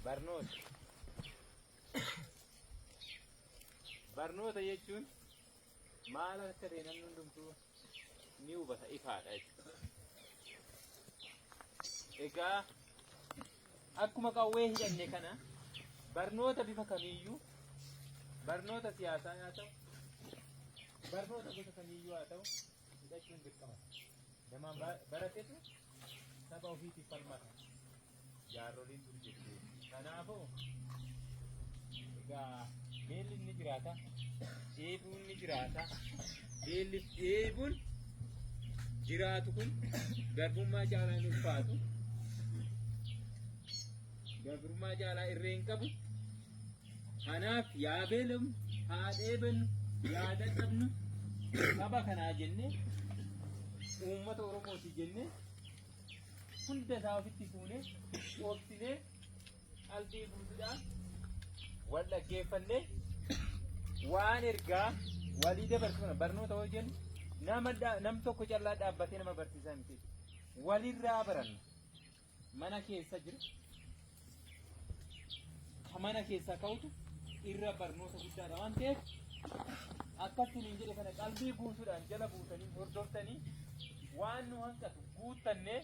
Barnoota. Barnoota jechuun maal akka ta'e namni hundumtuu ni hubata ifaadha jechuudha. Egaa akkuma qawwee hidhanne kana barnoota bifa kamiiyyuu barnoota siyaasaa haa ta'u barnoota gosa kamiiyyuu haa ta'u hidhachuun dirqama. Nama baratetu saba ofiitiif falmata. Jaarroliin dur jette. Kanaafuu egaa beelli ni jiraata, dheebuun ni jiraata. Beelli dheebuun jiraatu kun garbummaa caalaa hin ulfaatu. Garbummaa caalaa irree hin qabu. Kanaaf yaa beelofnu, haa dheebannu, yaa dadhabnu saba kanaa jennee uummata Oromooti jennee hunda isaa ofitti fuunee obsinee qalbii guutuudhaan wal dhaggeeffannee waan ergaa walii dabarsu kana barnoota hoo jennu nama nam tokko callaa dhaabbatee nama barsiisaa miti. Walirraa baranna. Mana keessa jira. Ka mana keessaa ka'utu irra barnoota guddaadha waan ta'eef akka isiniin jedhe kana qalbii guutuudhaan jala buutanii hordoftanii waan nu hanqatu guuttannee